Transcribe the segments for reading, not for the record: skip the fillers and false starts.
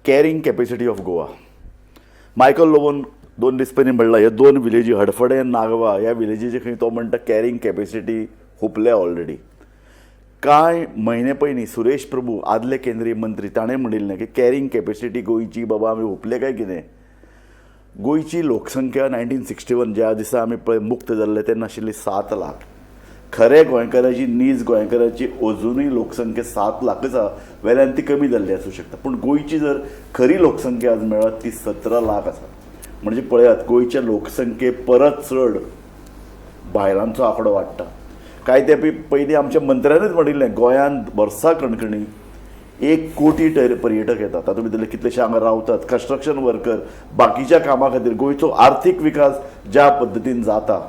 Carrying capacity of Goa. Michael लोबोन 2 दीस पयलीं म्हणलां, ह्यो दोन विलेजी, हडफडें आनी नागवा, ह्या विलेजीचे खंय तो म्हणटा कॅरिंग कॅपेसिटी हुपल्या ऑलरेडी. कांय म्हयने पयलीं सुरेश प्रभू, आदले केंद्रीय मंत्री, ताणें म्हणिल्लें की कॅरिंग कॅपेसिटी गोंयची बाबा आमी हुपले काय कितें. गोंयची लोकसंख्या 1961 ज्या दिसा आमी पळय मुक्त जाल्ले तेन्ना आशिल्ली 7 लाख. खरें गोंयकाराची, नीज गोंयकाराची अजुनूय लोकसंख्या 7 लाखच आसा. वेल्यान ती कमी जाल्ली आसूं शकता, पूण गोंयची जर खरी लोकसंख्या आज मेळत ती 17 लाख आसा. म्हणजे पळयात, गोंयच्या लोकसंख्ये परत चड बायलांचो आंकडो वाडटा. कांय ते पयलीं आमच्या मंत्र्यानूच म्हणिल्लें, गोंयांत वर्सा कणकणी 1 कोटी पर्यटक येतात. तातूंत भितरले कितलेशे हांगा रावतात, कन्स्ट्रक्शन वर्कर, बाकीच्या कामां खातीर. गोंयचो आर्थीक विकास ज्या पद्दतीन जाता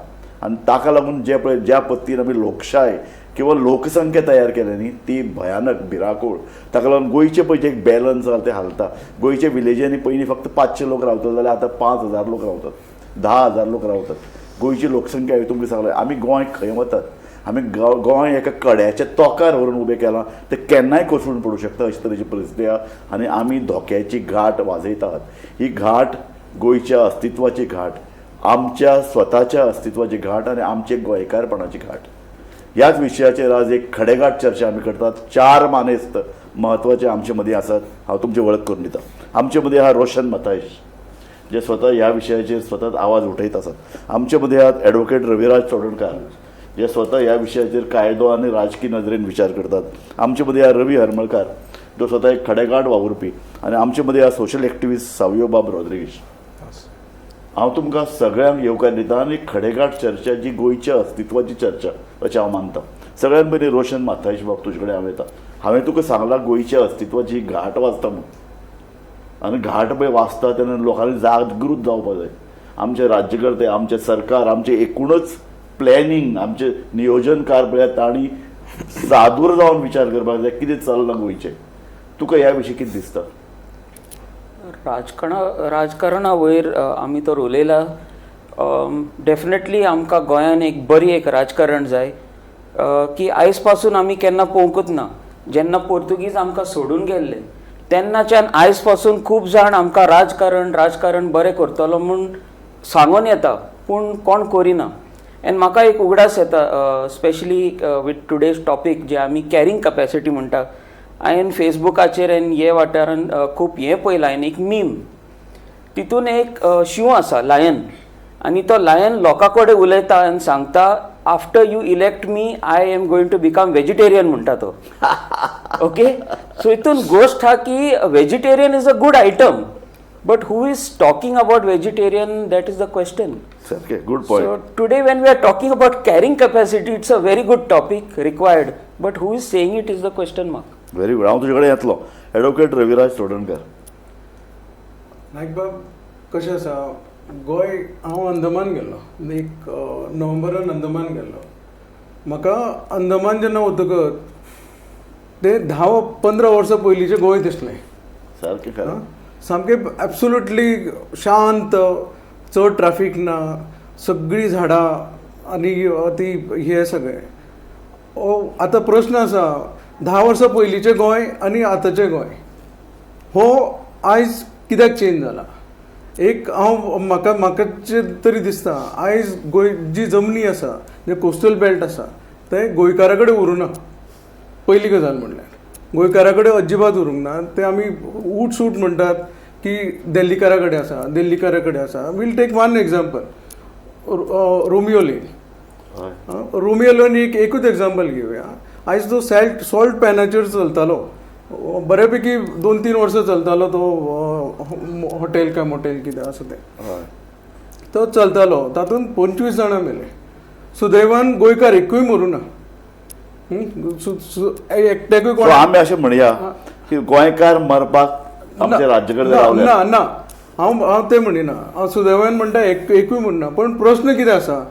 आनी ताका लागून जे पळय ज्या पद्दतीन आमी लोकशाय किंवा लोकसंख्या तयार केल्या न्ही, ती भयानक, भिरांकूळ. ताका लागून गोंयचे पळय जे एक बॅलन्स आसा ते हालता. गोंयच्या विलेजींनी पयलीं फक्त 500 लोक रावतले जाल्यार आतां 5000 लोक रावतात, 10,000 लोक रावतात. गोंयची लोकसंख्या हांवें तुमकां सांगलें, आमी गोंय खंय वतात. आमी गोंय एका कड्याच्या तोंकार व्हरून उबें केलां. तें केन्नाय कोसळून पडूं शकता अशे तरेची परिस्थिती आहा आनी आमी धोक्याची घाट वाजयतात. ही घाट गोंयच्या अस्तित्वाची घाट, आमच्या स्वताच्या अस्तित्वाची घाट आनी आमचे गोंयकारपणाची घाट. ह्याच विशयाचेर आज एक खडेगाठ चर्चा आमी करतात. चार मानेस्त म्हत्वाचे आमचे मदीं आसात. हांव तुमची वळख करून दिता. आमचे मदीं आहा रोशन मथायश, जे स्वता ह्या विशयाचेर स्वताच आवाज उठयत आसात. आमचे मदीं आहात एडवोकेट रविराज चोडणकार, जे स्वता ह्या विशयाचेर कायदो आनी राजकी नदरेन विचार करतात. आमचे मदीं आहा रवी हरमळकार, जो स्वता एक खडेगाठ वावुरपी आनी आमचे मदीं आहा सोशल एक्टिविस्ट सावियो बाब रॉड्रिगीश. हांव तुमकां सगळ्यांक येवकार दिता आनी खडेगाठ चर्चा जी गोंयच्या अस्तित्वाची चर्चा अशें हांव मानता. सगळ्यान पयलीं रोशन माथायश बाब, तुजे कडेन हांव येता. हांवें तुका सांगलां, गोंयच्या अस्तित्वाची घाट वाजता म्हणून आनी घाट पळय वाजता तेन्ना लोकांनी जागृत जावपा जाय. आमचे राज्यकर्ते, आमचे सरकार, आमचे एकूणच प्लॅनिंग, आमचे नियोजनकार पळय, तांणी सादूर जावन विचार करपाक जाय कितें चल्लां गोंयचें. तुका ह्या विशीं कितें दिसता? राजकारणा वयर आमी तर उलयला. डेफिनेटली आमकां गोंयान एक बरी एक राजकारण जाय की आयज पासून आमी केन्ना पळोवंकूच ना. जेन्ना पोर्तुगीज आमकां सोडून गेल्ले तेन्नाच्यान आयज पासून खूब जाण आमकां राजकारण राजकारण बरें करतलो म्हूण सांगून येता, पूण कोण करिना. एंड म्हाका एक उगडास येता, स्पेशली विथ टुडेज टॉपीक जे आमी कॅरिंग कपॅसिटी म्हणटा. हांवें फेसबुकाचेर आनी हे वाठारान खूब हें पळयलां. हांवें एक मीम, तितून एक शींव आसा, लायन, आनी तो लायन लोकां कडेन उलयता आनी सांगता, "After you elect me, I am going to become vegetarian," म्हणटा तो. ओके, सो हितून गोश्ट आहा की vegetarian is a good item, but who is talking about vegetarian, that is the question. सारकें, good point. So today when we are talking about carrying capacity, it's a very good topic required, but who is saying it is the question mark. Very good. हांव तुजे कडेन येतलो. Advocate Raviraj Chodankar. नायकबाब, कशें आसा गोंय, हांव अंदमान गेल्लो एक नोव्हेंबरान. अंदमान गेल्लो. म्हाका अंदमान जेन्ना वतकच ते 10-15 वर्सां पयलींचें गोंय दिसलें. सारकें, खरें. सामकें एब्सोल्युटली शांत, चड ट्राफीक ना, सगळीं झाडां आनी ती हे सगळें. आतां प्रस्न आसा, 10 वर्सां पयलींचें गोंय आनी आतांचें गोंय हो आयज कित्याक चेंज जाला? एक हांव म्हाका म्हाका तरी दिसता, आयज गोंय जी जमनी आसा, जे कोस्टल बेल्ट आसा, ते गोंयकारा कडेन उरूंक ना. पयली गजाल म्हणल्यार गोंयकारा कडेन अजिबात उरूंक ना. ते आमी उठ सूट म्हणटात की दिल्लीकारा कडेन आसा, दिल्लीकारा कडेन आसा. We'll take one example, Romeo Lane. Romeo Lane एक एकूच एग्जाम्पल घेवया. आयज तो सॉल्ट पॅनाचेर चलतालो, बऱ्यापैकी 2-3 वर्सां चलतालो तो हॉटेल काय मोटेल कितें आसा तें. तो चलतालो, तातूंत 25 जाणां मेले. सुदैवान गोंयकार एकूय मरूं ना. एकट्याकूय सो कोण आमी अशें म्हणया की गोंयकार मरपाक आमचे राज्यकर्ते ना. रावले? ना ना, हांव हांव तें म्हणिना. हांव सुदैवान म्हणटा एकूय म्हणना, पण प्रस्न कितें आसा,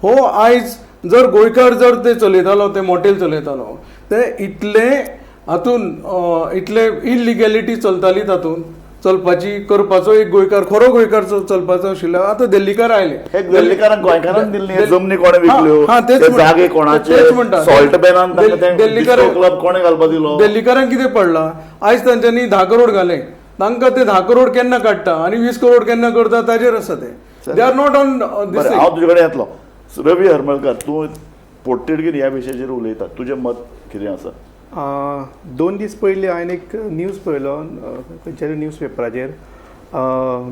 हो आयज जर गोंयकार जर ते चलयतालो, ते मोटेल चलयतालो, ते इतले हातून इतले इलिगॅलिटी चलताली, तातूंत चलपाची करपाचो एक गोंयकार, खरो गोंयकार चलपाचो आशिल्लो. आतां दिल्लीकार आयले. हे दिल्लीकारांक गोंयकारांक दिल्ली हे जमनी कोणे विकल्यो? हा, तेच ते जागे कोणाचे? तेच म्हणटा. सॉल्ट पॅनान तांकां ते दिल्लीकार क्लब कोणे घालपा दिलो? दिल्लीकारांक कितें पडलां, आयज तांच्यांनी 10 करोड घाले. तांकां ते 10 करोड केन्ना काडटा आनी 20 करोड केन्ना करता ताजेर आसा ते. They are not on this. बरें, हांव तुजे कडेन येतलो. रवी हरमलकर, तूं पोटतिडकीन ह्या विशयाचेर उलयता, तुजें मत कितें आसा? 2 दीस पयलीं हांवें एक न्यूज पळयलो खंयच्या तरी न्यूज पेपराचेर.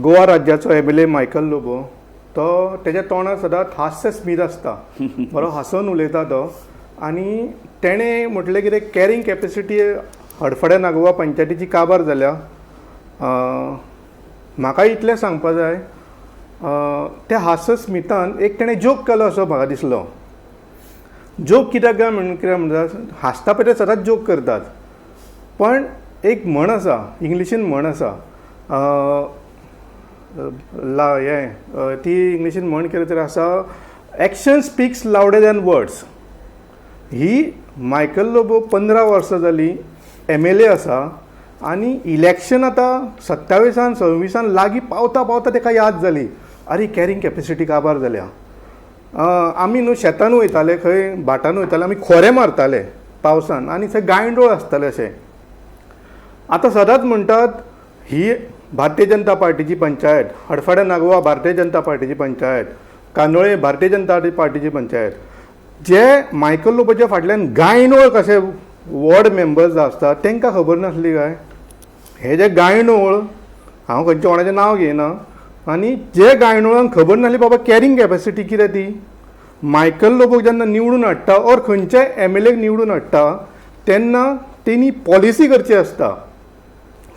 गोवा राज्याचो एमएलए मायकल लोबो, तो तेज्या तोंडार सदांच हास्य स्मीत आसता, बरो हांसून उलयता तो. आनी तेणें म्हटलें कितें, कॅरिंग कॅपेसिटी हडफड्या नागोवा पंचायतीची काबार जाल्या. म्हाका इतलें सांगपा जाय, त्या हास्य स्मितान एक तेणें जोक केलो असो म्हाका दिसलो. जोक कित्याक काय म्हण, कित्याक म्हणटा, हांसता पळय ते सदांच जोक करतात. पण एक म्हण आसा, इंग्लिशीन म्हण आसा, ला हें ती इंग्लिशीन म्हण कितें तरी आसा, "Action speaks louder than words." ही मायकल लोबो 15 वर्सां जालीं एमएलए आसा आनी इलेक्शन आतां 27आन 26आन लागीं पावता पावता ताका याद जाली, आरे, कॅरिंग कॅपेसिटी काबार जाल्या. आमी न्हू शेतान वयताले, खंय भाटान वयताले, आमी खोरे मारताले पावसान आनी थंय गांयडोळ आसताले अशे. आतां सदांच म्हणटात ही भारतीय जनता पार्टीची पंचायत, हडफड्या नागोवा भारतीय जनता पार्टीची पंचायत, कांदोळे भारतीय जनता पार्टीची पंचायत. जे मायकल लोबोच्या फाटल्यान गांयडोळ कशे वॉर्ड मेंबर्स आसतात, तांकां खबर नासली काय हे जे गांयडोळ? हांव खंयच्या कोणाचें नांव घेयना. आनी जे गांयडोळांक खबर नासली बाबा कॅरिंग कॅपेसिटी कितें ती, मायकल लोबोक जेन्ना निवडून हाडटा ऑर खंयच्याय एमएलएक निवडून हाडटा तेन्ना तेणी पॉलिसी करची आसता.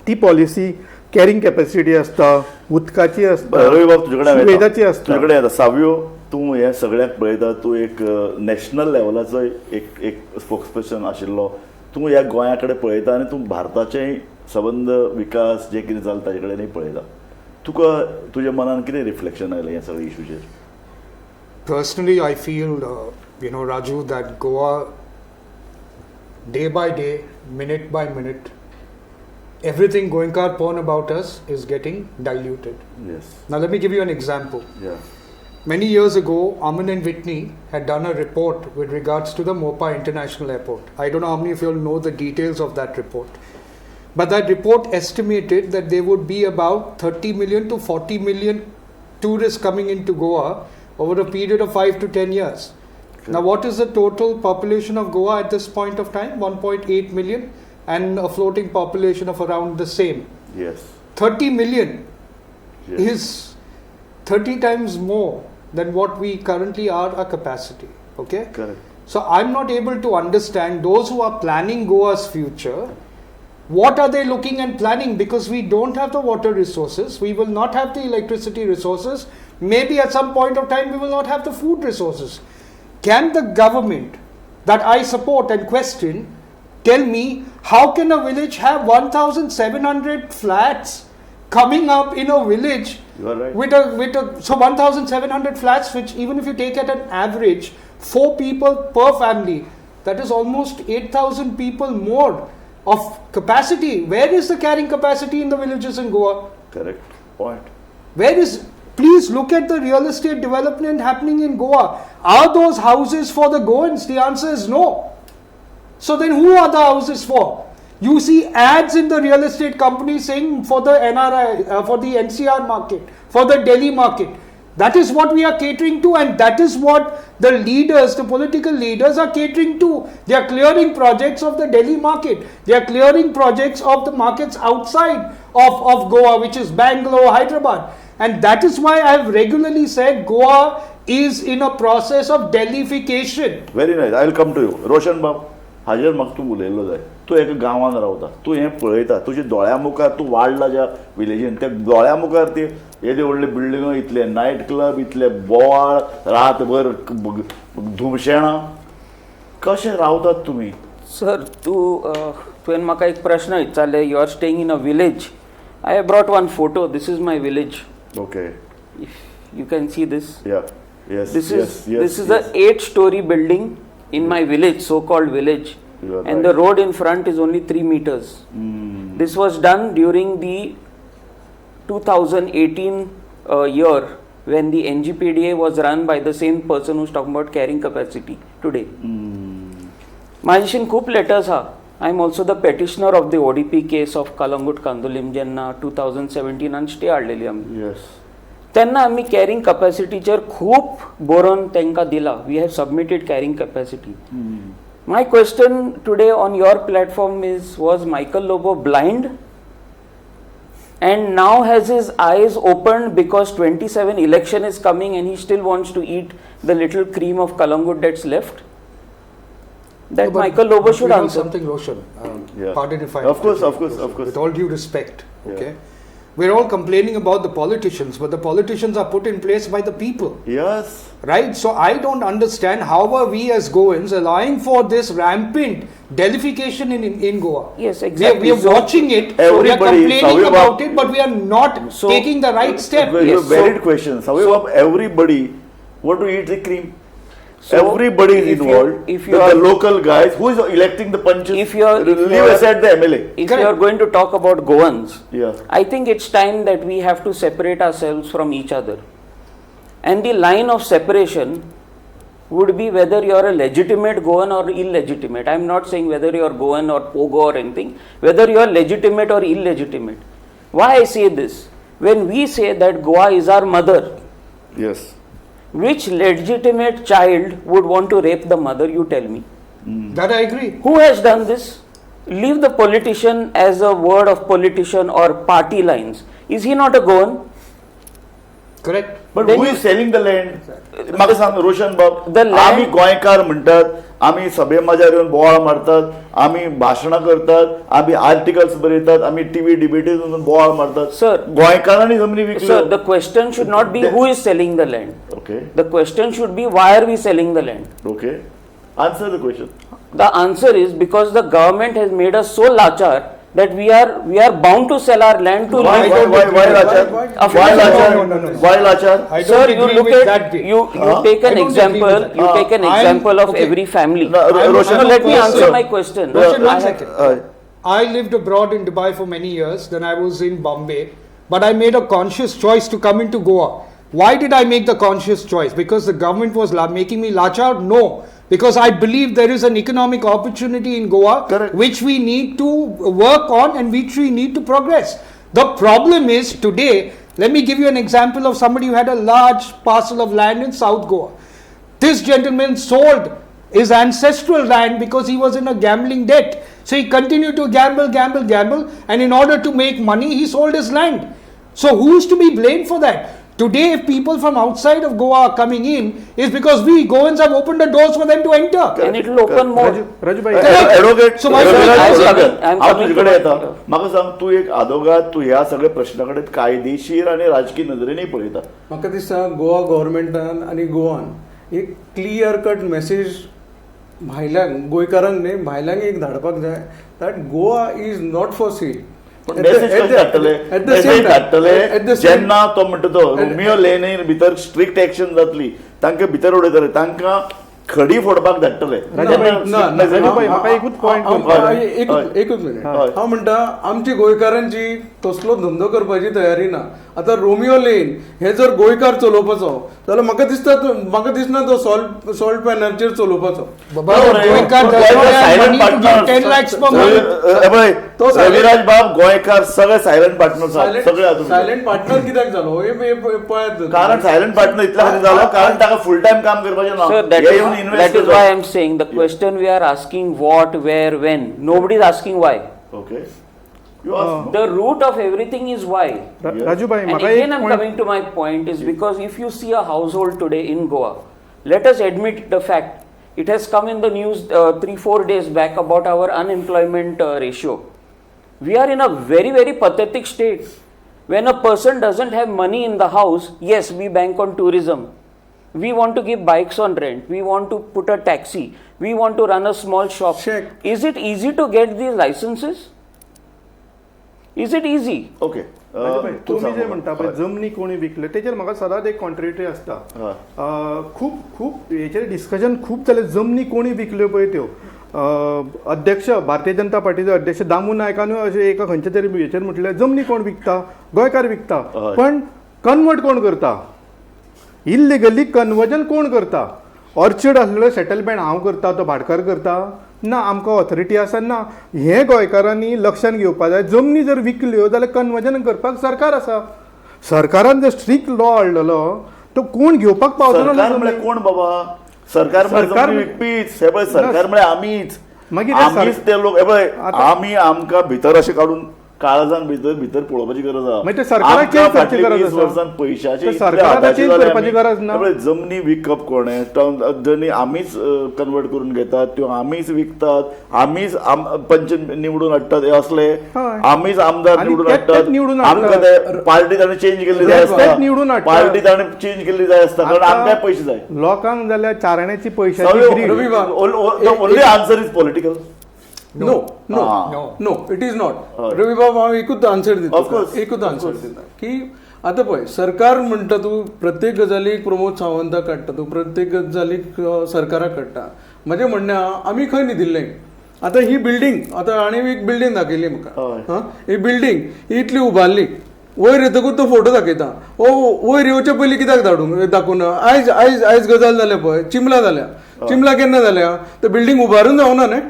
ती पॉलिसी कॅरिंग कॅपेसिटी आसता, उदकाची आसता, बरं, रवी बाब, तुजे कडेन सुवेदाची आसता. तुजे कडेन येता. सावियो, तूं हें सगळ्याक पळयता. तूं एक नॅशनल लेवलाचो एक एक स्पोक्स पर्सन आशिल्लो. तूं ह्या गोंया कडेन पळयता आनी तूं भारताचेय सबंद विकास जे कितें चलता ताजे कडेनूय पळयता. तुका तुज्या मनान कितें रिफ्लेक्शन आयलें ह्या सगळ्या इशूचेर? Personally, I feel, Raju, that Goa, day by day, minute by minute, everything Goenkarpon about us is getting diluted. Now, let me give you an example. Many years ago, Ammann and Whitney had done a report with regards to the Mopa International Airport. I don't know how many of you all know the details of that report. But that report estimated that there would be about 30 million to 40 million tourists coming into Goa over a period of 5 to 10 years. Now, what is the total population of Goa at this point of time? 1.8 million, and a floating population of around the same. 30 million is 30 times more than what we currently are a capacity. Okay? Correct. So I'm not able to understand those who are planning Goa's future. What are they looking and planning? Because we don't have the water resources, we will not have the electricity resources. Maybe at some point of time we will not have the food resources. Can the government that I support and question tell me how can a village have 1,700 flats coming up in a village? You are right. With a so 1,700 flats, which even if you take at an average four people per family, that is almost 8,000 people more of capacity. Where is the carrying capacity in the villages in Goa? Correct point. Where is Please look at the real estate development happening in Goa. Are those houses for the Goans? The answer is no. So then who are the houses for? You see ads in the real estate companies saying for the NRI, for the NCR market, for the Delhi market. That is what we are catering to, and that is what the leaders, the political leaders, are catering to. They are clearing projects of the Delhi market. They are clearing projects of the markets outside of Goa, which is Bangalore, Hyderabad. And that is why I have regularly said Goa is in a process of Delhification. Very nice. I will come to you, Roshan बाब. हाजेर म्हाका तूं उलयल्लो जाय. तूं एका गांवांत रावता, तूं हें पळयता, तुज्या दोळ्या मुखार तूं वाडला ज्या विलेजीन, त्या दोळ्या मुखार ती येदे व्हडले बिल्डिंगो, इतले नायट क्लब, इतले बोवाळ, रातभर धुमशेणां, कशें रावतात तुमी? सर, तूं तुवें म्हाका एक प्रश्न विचारले, you are staying in a village. I have brought one photo. This is my village. If you can see this. Yeah yes This is this is a 8 story building in my village, so called village. You are And right. the road in front is only 3 meters. This was done during the 2018 year when the NGPDA was run by the same person who's talking about carrying capacity today. म्हाजे भशेन खूब letters आहा. I am also the petitioner of the ODP case of Calangute Candolim जेन्ना 2017 stay हाडलेली आमी. येस. तेन्ना आमी carrying कपॅसिटीचेर खूब बरोवन तांकां दिला. We have submitted carrying capacity. My question today on your platform is, was Michael Lobo blind? And now has his eyes opened because 27 election is coming and he still wants to eat the little cream of Calangute that's left? That No, but Michael Lobo should you know answer. Something, Roshan. Yeah. Pardon if I. Of course, of course, of course. With all due respect, Yeah. okay. We're all complaining about the politicians, but the politicians are put in place by the people. Yes. Right? So I don't understand how are we as Goans allowing for this rampant delification in Goa. Yes, exactly. We are So- watching it, we are Everybody, complaining Savio about Bab- it, but we are not So- taking the right step. Very Yes, so- valid question. Savio Bab, everybody want to eat the cream. So, Everybody is if you- involved. if you The are- local guys, who is electing the punches? If you are- if leave you are- aside the MLA. If Correct. you are going to talk about Goans, Yeah. I think it's time that we have to separate ourselves from each other. And the line of separation would be whether you are a legitimate Goan or illegitimate. I am not saying whether you are Goan or Pogo or anything, whether you are legitimate or illegitimate. Why I say this? When we say that Goa is our mother, Yes. which legitimate child would want to rape the mother, you tell me? That I agree. Who has done this? Leave the politician as a word of politician or party lines. Is he not a Goan? Correct. But Then who you- is selling the land? म्हाका सांग रोशन बाब, The land- आमी गोंयकार म्हणटात, आमी सभे माजार येवन बोवाळ मारतात, आमी भाशणां करतात, आमी आर्टिकल्स बरयतात, आमी टीव्ही डिबेटीत वचून बोवाळ मारतात. Sir. गोंयकारांनी जमनी Sir, विकल्यो. the question should not be who is selling the land. Okay. The question should be why are we selling the land? Okay, answer the question. The answer is because the government has made us so lachar that we are bound to sell our land to Why, live. why, why, why lachar? Of Why course. lachar? No, no, no, no. Why lachar? I don't Sir, you agree look with at that bit. you Huh? take I an don't agree with example. that. You take an example of okay. every family. No, Roshan, No, let me person. answer my question. Roshan, I one have- second. I lived abroad in Dubai for many years. Then I was in Bombay. But I made a conscious choice to come into Goa. Why did I make the conscious choice? Because the government was making me lachar? No. Because I believe there is an economic opportunity in Goa, Correct. which we need to work on and which we need to progress. The problem is today, let me give you an example of somebody who had a large parcel of land in South Goa. This gentleman sold his ancestral land because he was in a gambling debt. So he continued to gamble, gamble, gamble, and in order to make money, he sold his land. So who's to be blamed for that? Today, if people from outside of Goa are coming in, is because we Goans have opened the doors for them to enter. And it will open more. Raju bhai, advocate So my I'm हांव coming तुजे to कडेन my- येता. म्हाका सांग, तूं एक आदोगाद, तूं ह्या सगळ्या प्रश्ना कडेन कायदेशीर आनी राजकीय नदरेनूय पळयता. म्हाका दिसता गोवा गव्हर्मेंटान आनी गोवान एक क्लियर कट मॅसेज भायल्यांक, गोंयकारांक न्ही, भायल्यांक एक धाडपाक जाय that Goa is not for sale. पण मेसेज कशें धाडटले? मेसेज धाडटले जेन्ना तो म्हणटा तो रोमियो लेनी भितर स्ट्रिक्ट एक्शन जातली, तांकां भितर उडयतले, तांकां खडी फोडपाक धाडटले. राजूभाई, म्हाका एकूच point एकूच मिनिट. हांव म्हणटा आमची गोंयकारांची तसलो धंदो करपाची तयारी ना. आतां रोमियो लेन हे जर गोंयकार चलोवपाचो जाल्यार म्हाका दिसता, म्हाका दिसना तो सॉल्ट पॅनराचेर चलोवपाचो. रविराज बाब, गोंयकार सगळे सायलंट पार्टनर, सगळे सायलंट पार्टनर कित्याक जालो हे पळयात. कारण सायलंट पार्टनर इतल्या खातीर जालो कारण ताका फूल टायम काम करपाचें ना. That is why I am saying the question we are asking what, where, when. Nobody is asking why. Okay. The root of everything is why. Raju bhai, and again I'm coming to my point is because if you see a household today in Goa, let us admit the fact, it has come in the news 3-4 days back about our unemployment ratio. We are in a very, very pathetic state. When a person doesn't have money in the house, yes, we bank on tourism. We want to give bikes on rent. We want to put a taxi. We want to run a small shop. Check. Is it easy to get these licenses? Is it easy? Okay. तुमी जे म्हणटा पळय जमनी कोणी विकले तेचेर म्हाका सदांच एक कॉन्ट्रेक्टरी आसता. खूब खूब हेचेर डिस्कशन खूब जालें. जमनी कोणी विकल्यो पळय त्यो अध्यक्ष भारतीय जनता पार्टीचो अध्यक्ष दामू नायकानूय अशें एका खंयच्या तरी हेचेर म्हटलें जमनी कोण विकता, गोंयकार विकता, पण कन्वर्ट कोण करता, इल्लिगली कन्वर्जन कोण करता. ऑर्चर्ड आसलेलो सेटलमेंट हांव करता, तो भाटकार करता ना, आमकां ऑथॉरिटी आसा ना. हें गोंयकारांनी लक्षान घेवपा जाय. जमनी जर विकल्यो जाल्यार कन्वर्जन करपाक सरकार आसा. सरकारान जर स्ट्रिक्ट लॉ हाडलेलो तो कोण घेवपाक पावतलो ना. सरकार म्हळ्यार कोण बाबा? सरकार सरकार म्हळ्यार विकपीच. हे पळय, सरकार म्हळ्यार आमीच. मागीर आमीच ते लोक. हे पळय, आमी आमकां भितर अशें काडून काळजान भितर भितर पळोवपाची गरज आसा. मागीर ते सरकाराक चेंज करची गरज आसा. वर्सां पयशाचे सरकाराक चेंज करपाची गरज ना. जमनी विकप कोणें, जमनी आमीच कन्वर्ट करून घेतात, त्यो आमीच विकतात, आमीच पंच निवडून हाडटात, हे असले आमीच आमदार निवडून हाडटात. निवडून आमकां ते पार्टी ताणें चेंज केल्ली जाय आसता, निवडून पार्टी ताणें चेंज केल्ली जाय आसता, कारण आमकां पयशे जाय. लोकांक जाल्यार चारण्याची पयशाची. Only answer is political. No, no, no, it is not. Ravi बाब, हांव एकूच आन्सर दिता, एकूच आन्सर दिता की आतां पळय, सरकार म्हणटा तूं प्रत्येक गजालीक प्रमोद सावंताक काडटा, तूं प्रत्येक गजालीक सरकाराक काडटा. म्हजें म्हणणें आहा, आमी खंय न्हिदिल्ले? आतां ही बिल्डींग, आतां हाणें एक बिल्डींग दाखयली म्हाका, हां, ही बिल्डींग ही इतली उबारली, वयर येतकूच तो फोटो दाखयता. ओ वयर येवचे पयलीं कित्याक धाडूंक दाखोवना? आयज आयज आयज गजाल जाल्या पळय, चिमला जाल्या. चिमला केन्ना जाल्या? तर बिल्डींग उबारून जावना न्ही.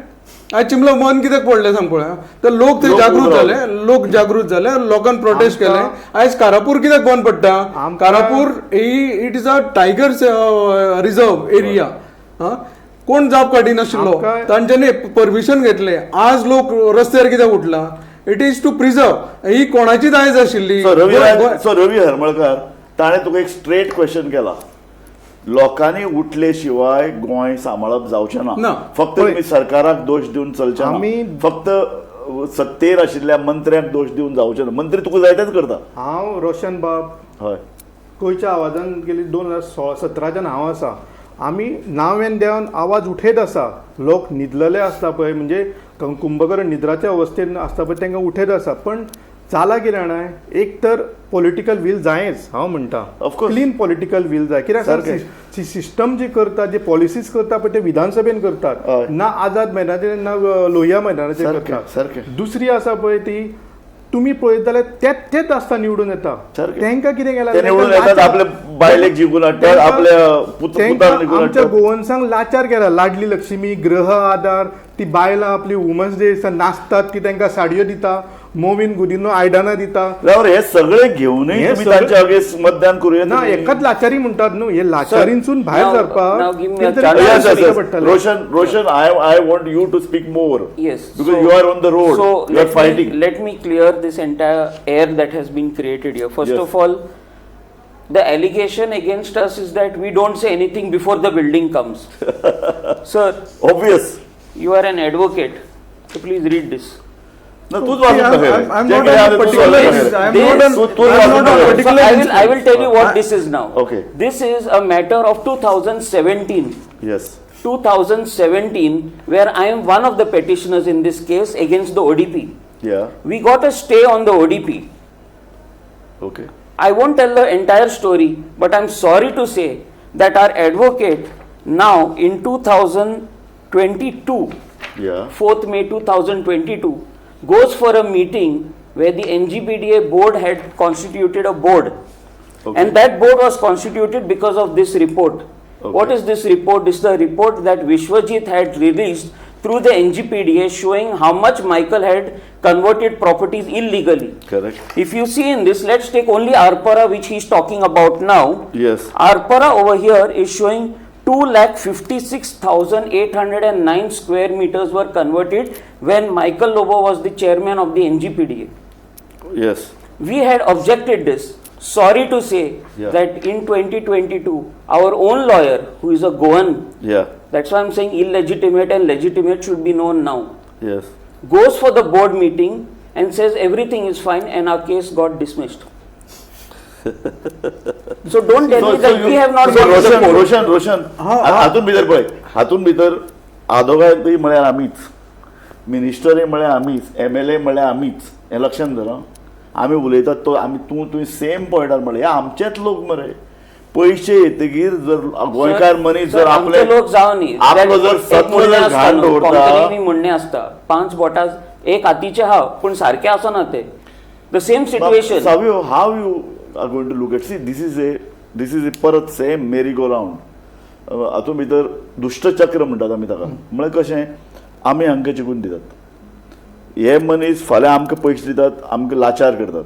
आयज चिमला बंद कित्याक पडलें सांग पळया? तर लोक थंय जागृत जाले, लोक जागृत जाले, लोकांक प्रोटेस्ट केले. आयज कारापूर कित्याक बंद पडटा? कारापूर ही it is a tiger reserve area. कोण जाप काडिनाशिल्लो, तांच्यांनी परमिशन घेतलें. आज लोक रस्त्यार कित्याक उठला? It is to preserve. ही कोणाची दायज आशिल्ली? रवी हरमळकर ताणें तुका एक स्ट्रेट क्वेश्चन केला, लोकांनी उठले शिवाय गोंय सांबाळप जावचें ना. फक्त तुमी सरकाराक दोश दिवन चलचें ना, फक्त सत्तेर आशिल्ल्या मंत्र्यांक दोश दिवन जावचें ना. मंत्री तुका जाय तेच करता. हांव रोशन बाब, हय, गोंयच्या आवाजान गेली 2016-17च्यान हांव आसा. आमी नाव एन देवन आवाज उठयत आसा. लोक न्हिदलेले आसता पळय, म्हणजे कुंभकर्ण निद्राच्या अवस्थेन आसता पळय, तांकां उठयत आसा. पण जाला कितें जाणा, एक तर पॉलिटिकल will जायच, हांव म्हणटा क्लीन पॉलिटिकल will जाय. कित्याक सिस्टम जी करता, जे पॉलिसीज करता पळय ते विधानसभेन करतात ना, आझाद मैदानाचेर ना, लोहिया मैदानाचेर करतात. दुसरी आसा पळय ती तुमी पळयत जाल्यार तेच तेच आसता निवडून येता, तांकां कितें केलां, बायलेक जिखून हाडटात, आपल्या आमच्या गोवन्सांक लाचार केला. लाडली लक्ष्मी, गृह आधार, ती बायलां आपली वुमन्स डे दिसा नाचतात ती तांकां साडयो दिता, मोविन गुदिनो आयदनां दिता. हे सगळे घेवनूय तुमी तांच्या अगेन्स्ट मतदान करूया ना. एकाच लाचारी म्हणटात न्हू, हे लाचारींसून भायर सरपाक. Roshan, Roshan, I want you to speak more. Yes, because you are on the road, you are fighting. Let me clear this entire air that has been created here. First of all, the allegation against us is that we don't say anything before the building comes. Sir, obvious. You are an advocate, so please read this. No, I'm not a particular. I will tell you what this is now. Okay. This is a matter of 2017. Yes. 2017, where I am one of the petitioners in this case against the ODP. Yeah. We got a stay on the ODP. Okay. I won't tell the entire story, but I'm sorry to say that our advocate now in 2022, yeah, 4th May 2022, goes for a meeting where the NGPDA board had constituted a board. Okay. And that board was constituted because of this report. Okay. What is this report? This is the report that Vishwajit had released through the NGPDA showing how much Michael had converted properties illegally. Correct. If you see in this, let's take only Arpara, which he is talking about now. Yes. Arpara over here is showing 2,56,809 square meters were converted when Michael Lobo was the chairman of the NGPDA. Yes. We had objected this. Sorry to say that in 2022, our own lawyer, who is a Goan, yeah, that's why I'm saying illegitimate and legitimate should be known now. Yes. Goes for the board meeting and says everything is fine, and our case got dismissed. So don't tell me that we have not gone to the court. Roshan, Roshan, हातून भितर पळय, हातून भितर आदोगांतूय म्हळ्यार आमीच, मिनिस्टरूय म्हळ्यार आमीच, MLA म्हळ्यार आमीच, हें लक्षांत धर. आमी उलयतात तो आमी तूं तुवें सेम पॉयंटार म्हळें, हे आमचेच लोक मरे. पयशे येतकीर जर गोंयकार मनीस जर आपले लोक जावं न्ही, आपलो जर सत्व जर घाण दवरता, म्हणणें आसता पांच बोटां एक हातीचे हा, पूण सारकें आसना ते. The same situation. Savio, how you are going to look at? See, this is a परत same merry go round. हातूंत भितर दुश्टचक्र म्हणटात आमी ताका. म्हळ्यार कशें, आमी हांकां जिखून दितात, हे मनीस फाल्यां आमकां पयशे दितात, आमकां लाचार करतात.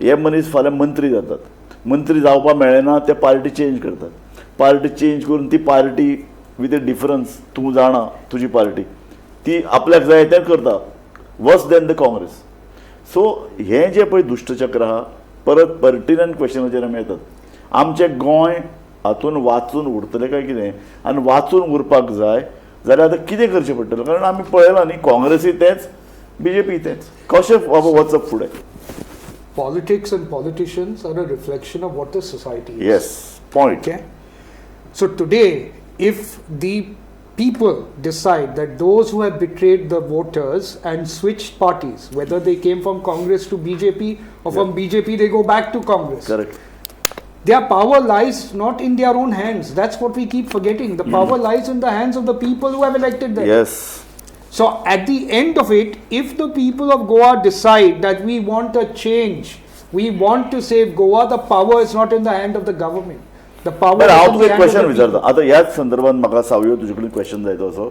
हे मनीस फाल्यां मंत्री जातात, मंत्री जावपाक मेळना ते पार्टी चेंज करतात, पार्टी चेंज करून ती पार्टी विथ अ डिफरन्स तूं जाणा तुजी पार्टी ती आपल्याक जाय तें करता, worse than the Congress. So हें जें पळय दुश्टचक्र आहा, परत पर्टिनंट क्वेश्चनाचेर आमी येतात. आमचें गोंय हातून वाचून उरतलें काय कितें, आनी वाचून उरपाक जाय जाल्यार आतां कितें करचें पडटलें? कारण आमी पळयलां न्ही, काँग्रेसूय तेंच, बीजेपी तेंच, कशें बाबा वचप फुडें? Politics and politicians are a reflection of what the society is. Yes, point. Okay. So today, if the people decide that those who have betrayed the voters and switched parties, whether they came from Congress to BJP or from BJP they go back to Congress. Correct. Their power lies not in their own hands. That's what we keep forgetting. The power lies in the hands of the people who have elected them. Yes. So at the end of it, if the people of Goa decide that we want a change, we want to save Goa, the power is not in the hand of the government. The power बरं, is हांव in तुका the एक hand of question the विचारता people. आतां ह्याच संदर्भात म्हाका सावयो तुजे कडेन क्वेश्चन जाय तो असो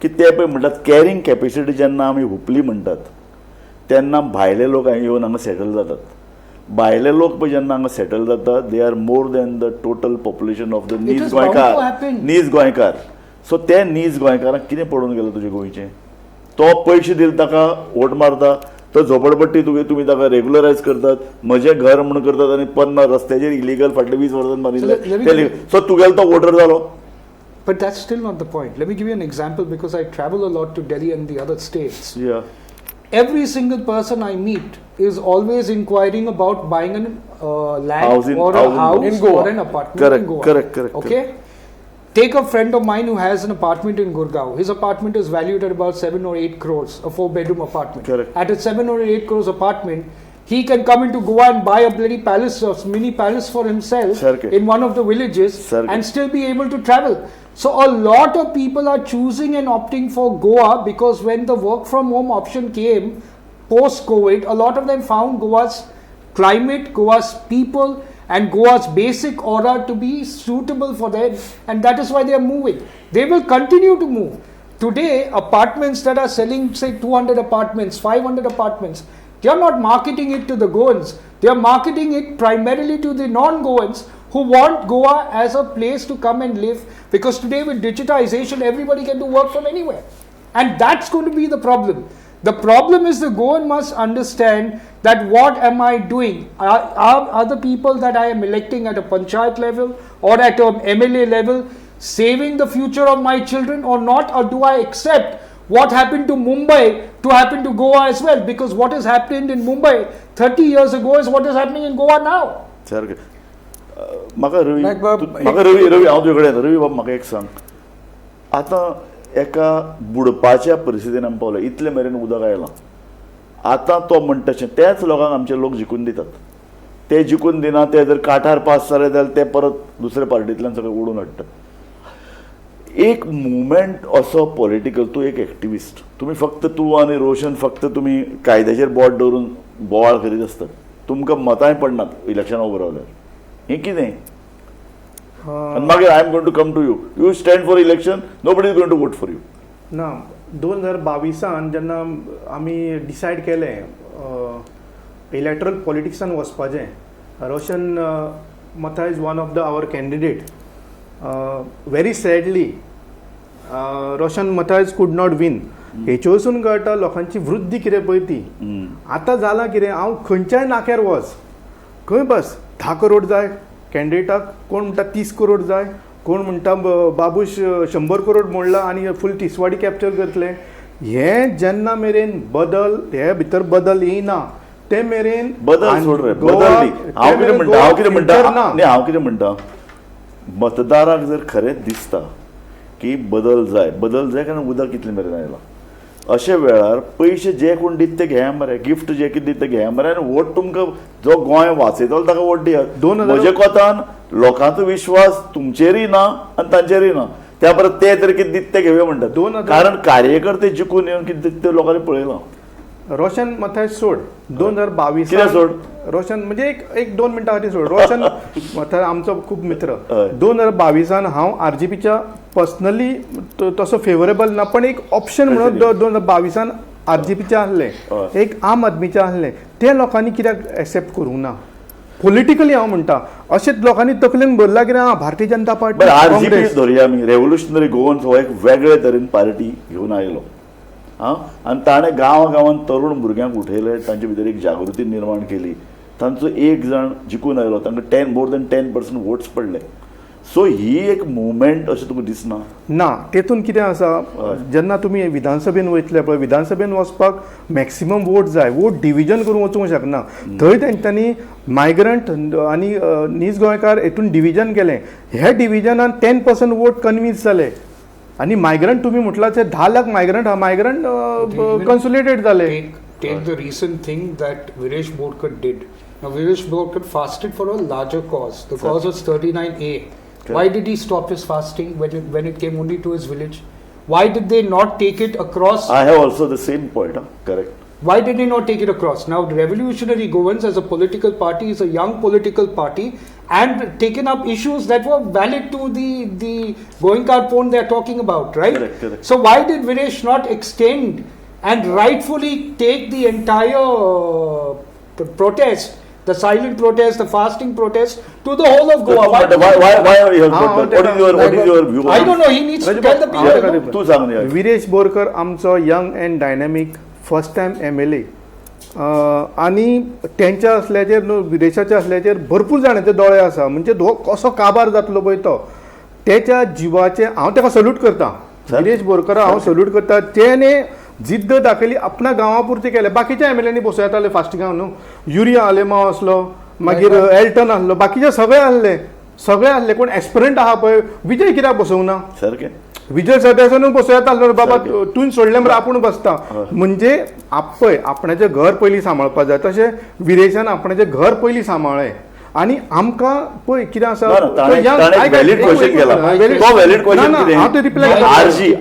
की ते पळय म्हणटात कॅरींग कॅपेसिटी जेन्ना आमी हुपली म्हणटात तेन्ना भायले लोक येवन हांगा सेटल जातात. भायले लोक पळय जेन्ना हांगा सेटल जातात, they are more than the total population of the नीज is bound to Goenkar. happen. नीज गोंयकार. सो ते नीज गोंयकारांक कितें पडून गेलां तुजे गोंयचें? तो पयशे दिले ताका वोट मारता, तो झोपडपट्टी तुगे तुमी ताका रेगुलरायज करतात, म्हजें घर म्हणून करतात आनी 50 रस्त्याचेर इलिगल फाटले 20 वर्सां बांदिल्ले ते. सो तुगेलो तो वोटर जालो. But that's still not the point. Let me give you an example, because I travel a lot to Delhi and the other states. Yeah. Every single person I meet is always inquiring about buying an land house in, or a house in Goa. Or an apartment correct, in Goa. Correct, correct. Okay? Correct. Take a friend of mine who has an apartment in Gurgaon. His apartment is valued at about 7 or 8 crores, a 4-bedroom apartment. Correct. At a 7 or 8 crores apartment, he can come into Goa and buy a bloody palace, a mini palace for himself in one of the villages and still be able to travel. So a lot of people are choosing and opting for Goa because when the work from home option came post-COVID, a lot of them found Goa's climate, Goa's people, and Goa's basic aura to be suitable for them, and that is why they are moving. They will continue to move. Today, apartments that are selling, say, 200 apartments, 500 apartments, they are not marketing it to the Goans. They are marketing it primarily to the non-Goans who want Goa as a place to come and live, because today with digitization, everybody can do work from anywhere. And that's going to be the problem. The problem is the Goan must understand that what am I doing? Are the people that I am electing at a panchayat level or at an MLA level saving the future of my children or not? Or do I accept what happened to Mumbai to happen to Goa as well? Because what has happened in Mumbai 30 years ago is what is happening in Goa now. म्हाका रवी, म्हाका रवी, रवी हांव तुजे कडेन येता. रवी बाब, म्हाका एक सांग, आतां एका बुडपाच्या परिस्थितीन आमी पावले, इतले मेरेन उदक आयलां. आतां तो म्हणटा तशें त्याच लोकांक आमचे लोक जिखून दितात, ते जिखून दिना, ते जर काठार पास जाले जाल्यार ते परत दुसऱ्या पार्टींतल्यान सगळें ओडून हाडटात. एक मुवमेंट असो पॉलिटिकल, तूं एक एक्टिविस्ट, तुमी फक्त तूं आनी रोशन फक्त तुमी कायद्याचेर बोट दवरून बोवाळ करीत आसतात, तुमकां मतांय पडनात इलेक्शनाक उबो रावल्यार. हें कितें? आनी मागीर I am going to come to you, you stand for election, nobody is going to vote for you. ना, 2022 जेन्ना आमी डिसायड केलें इलेक्ट्रल पॉलिटिक्सान वचपाचें, Roshan Mathai is one of the our candidate. Very sadly Roshan Mathai could not win. हेचे वचून कळटा लोकांची वृद्धी कितें पळय ती. आतां जालां कितें, हांव खंयच्याय नाक्यार वच, खंय बस 10 करोड जाय कॅन्डिडेटाक, कोण म्हणटा 30 करोड जाय, कोण म्हणटा बाबूश 100 करोड मोडला आनी फूल तिसवाडी कॅप्चर करतले. हें जेन्ना मेरेन बदल हे भितर बदल येयना ते मेरेन बदल सोड रे, बदल न्ही. हांव कितें म्हणटा, हांव कितें म्हणटा न्ही, हांव कितें म्हणटा, मतदाराक जर खरेंच दिसता की बदल जाय, बदल जाय, कारण उदक कितले मेरेन आयलां, अशे वेळार पयशे जे कोण दित ते घेया मरे, गिफ्ट जे कितें दित ते घेया मरे, आनी वोट तुमकां जो गोंय वाचयतलो ताका वोट दियात. म्हजे कोतान लोकांचो विश्वास तुमचेरूय ना आनी तांचेरूय ना, त्या परत ते तर कितें दित ते घेवया म्हणटात, कारण कार्यकर्ते जिखून येवन कितें दित ते लोकांनी पळयलां. रोशन मथाय सोड 2022 कित्याक सोड? रोशन म्हणजे एक एक 2 मिनटां खातीर सोड. रोशन मथाय आमचो खूब मित्र. हय. 2022 हांव आरजीपीच्या पर्सनली तसो फेवरेबल ना, पण एक ऑप्शन म्हणून 2022 आरजीपीचे आहले, हय. एक आम आदमीचे आहले, ते लोकांनी कित्याक एक्सेप्ट करूंक ना पॉलिटिकली? हांव म्हणटा अशेंच लोकांनी तकलेन भरला कितें आं भारतीय जनता पार्टी बरं, आरजीपी काँग्रेस. धरुया आमी. रेव्होल्युशनरी गोवन्स हो एक वेगळे तरेन पार्टी घेवन आयलो आं, आनी ताणें गांवा गांवांत तरुण भुरग्यांक उठयले, तांचे भितर एक जागृती निर्माण केली. तांचो एक जाण जिखून आयलो, तांकां 10 मोर दॅन 10% वोट्स पडले. सो ही एक मुवमेंट अशें तुका दिसना? ना, तेतून कितें आसा, जेन्ना तुमी विधानसभेन वयतले पळय, विधानसभेन वचपाक मॅक्सिमम वोट जाय, वोट डिविजन करूंक वचूंक शकना. थंय तेंच्यांनी मायग्रंट आनी नीज गोंयकार हेतून डिविजन केलें. ह्या डिविजनान 10% वोट कन्विन्स जाले आनी मायग्रंट तुमी म्हटलां ते 10 लाख मायग्रंट मायग्रंट कन्सुलेटेड जाले. Take the recent thing that Viresh Borkar did. Now, Viresh Borkar fasted for a larger cause. The cause was 39A. Why did he stop his fasting when it came only to his village? Why did they not take it across? I have also the same point, correct. Why did they not take it across? Now, Revolutionary Goans as a political party is a young political party and taken up issues that were valid to the Goenkar Pon they are talking about, right? Correct, correct. So why did Viresh not extend and rightfully take the entire protest, the silent protest, the fasting protest, to the whole of Goa? Why did Why you have हांव got that? What is your view? I don't know. He needs to tell the people. No? तूं सांग न्ही. विरेश बोरकर आमचो young and dynamic first time MLA आनी तेंच्या असल्याचेर न्हू, विरेशाच्या असल्याचेर भरपूर जाणांचे दोळे आसा. म्हणजे हो कसो काबार जातलो पळय तो तेच्या जिवाचे, हांव तेका सल्यूट करता. विरेश बोरकर हांव सल्यूट करता. तेणे जिद्द दाखयली, आपणा गांवा पुरती केलें. बाकीच्या एमएलएनी बसोवं येताले फास्टिंगाक न्हू. युरिया आलेमाव आसलो, मागीर एल्टन आसलो, बाकीचे सगळे आसले, सगळे आसले. कोण एस्पिरंट आहा पळय, विजय कित्याक बसोवंक ना? सारकें. विजय सरदेसानूय बसोवं येता आसलो बाबा, सारकें. तुवें सोडलें म्हळ्यार आपूण बसता. म्हणजे पळय आपणाचें घर पयलीं सांबाळपाक जाय, तशें विरेशान आपणाचें घर पयलीं सांबाळ्ळें. आनी आमकां पळय कितें आसा, ना, ना, ताणें एक valid question केला. तो valid question ना, कितें? हांव ते रिप्लाय करता.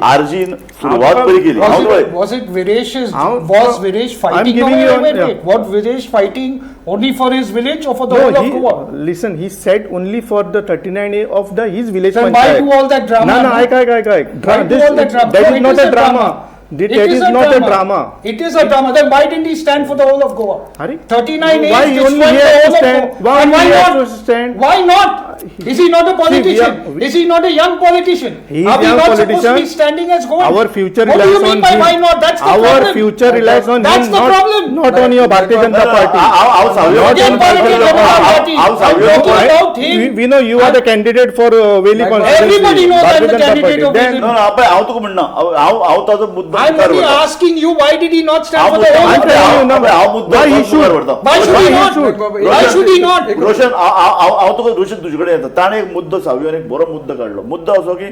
आरजीन सुरवात पयली केली. हांव पळय Was it Viresh's? Was Viresh I'm fighting? giving No, you wait, a- wait, yeah. wait. What Viresh fighting only for his village or for the No, whole of he, Goa? listen, he said only for the 39A of the his village Then why panchayat. do all that drama? No, no, ऐक ऐक ऐक ऐक. Why do all that drama? That No, is it not is a drama. It That is not a drama. It is a drama. Then why didn't he stand for the whole of Goa? Hari? 39A Why is he only destroying he the has to whole of stand? Goa. Why And only why he has not? to stand? Why not? Is he not a politician? Is he not a young politician? He is Are we young not supposed to be politician. standing as Goa? Our future What do relies you mean on by him. why not? That's the Our problem. future relies on That's him, the not, problem. not on your Bharatiya Janata Party. हांव Savio Not Again, on politics Bharatiya of our party. हांव I'm Savio talking about him. We know you are the candidate for Veli constituency. Everybody knows I'm Bharatiya the Janata candidate Party. of Then Veli. No, no, पळय हांव तुका म्हणना, हांव हांव ताजो मुद्दो I'm मुखार only व्हरता. asking you, why did he not stand हांव for the मुद्दो whole of telling you Goa? now. हांव मुद्दो Why he मुखार should? व्हरता. Why should Why he he not? should? Why should he not? Roshan, हांव हांव तुका रोशन तुजे कडेन येता. ताणें एक मुद्दो सावियोन एक बरो मुद्दो काडलो. मुद्दो असो की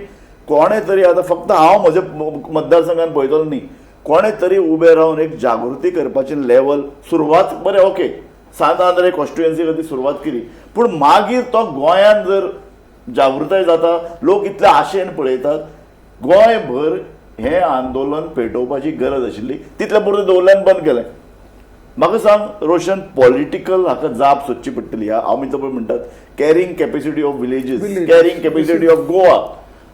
कोणें तरी आतां फक्त हांव म्हज्या मतदारसंघान पळयतलो न्ही, कोणें तरी उबें रावन एक जागृती करपाची लेवल सुरवात बरें ओके सांत आंद्रे कॉन्स्टिट्युएन्सी खातीर सुरवात केली, पूण मागीर तो गोंयांत जर जागृताय जाता, लोक इतले आशेन पळयतात, गोंयभर हें आंदोलन पेटोवपाची गरज आशिल्ली. तितले पुरतें दवरलें आनी बंद केलें. म्हाका सांग रोशन, पॉलिटिकल हाका जाप सोदची पडटली. आमी पळय म्हणटात carrying capacity of villages, carrying capacity of Goa,